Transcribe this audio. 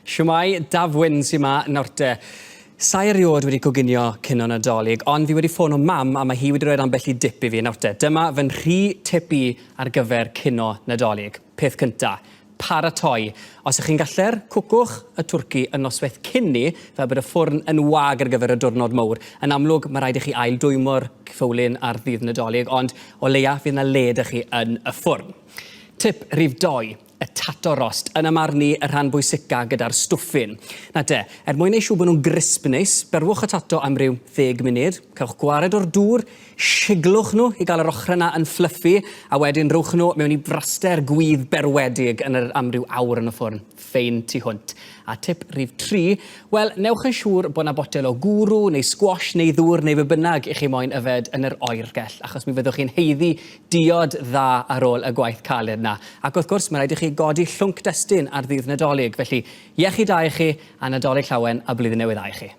Shwmae, Daf Wyn sy 'ma nawr te. Sa i eriôd wedi coginio cino Nadolig, ond fi wedi ffono mam a mae hi wedi rhoid ambell i dip i fi. Nawr te, dyma fy nhri tip i ar gyfer cino Nadolig. Peth cynta, paratoi. Os ych chi'n galler, cwcwch y twrci y noswaith cyn 'ny, fel bod y ffwrn yn wag ar gyfer y diwrnod mowr. Yn amlwg, mae rhaid i chi ail-dwymo'r ffowlyn ar ddydd Nadolig, ond o leia fydd 'na le 'da chi yn y ffwrn. Tip rhif dou. Y tato rost, yn 'y marn i, y rhan bwysica gyda'r stwffin. Na te, er mwyn neu' siŵr bod nhw'n grisp neis, berwch y tato am ryw ddeg munud, cewch gwared o'r dŵr, siglwch nhw i gael yr ochrau 'na yn fluffy, a wedyn rhowch nhw mewn i braster gwydd berwedig yn yr am ryw awr yn y ffwrn. Ffein tu hwnt. A tip rhif tri, wel, newch yn siŵr bod 'na botel o gwrw neu sgwash neu ddŵr neu be bynnag i chi moyn yfed yn yr oergell, achos mi fyddwch chi'n haeddu diod dda ar ôl y gwaith caled 'na. Ac wrth gwrs, mae rhaid i chi godi llwnc destun ar ddydd Nadolig, felly iechyd da i chi, a Nadolig Llawen a Blwyddyn Newydd Dda i chi.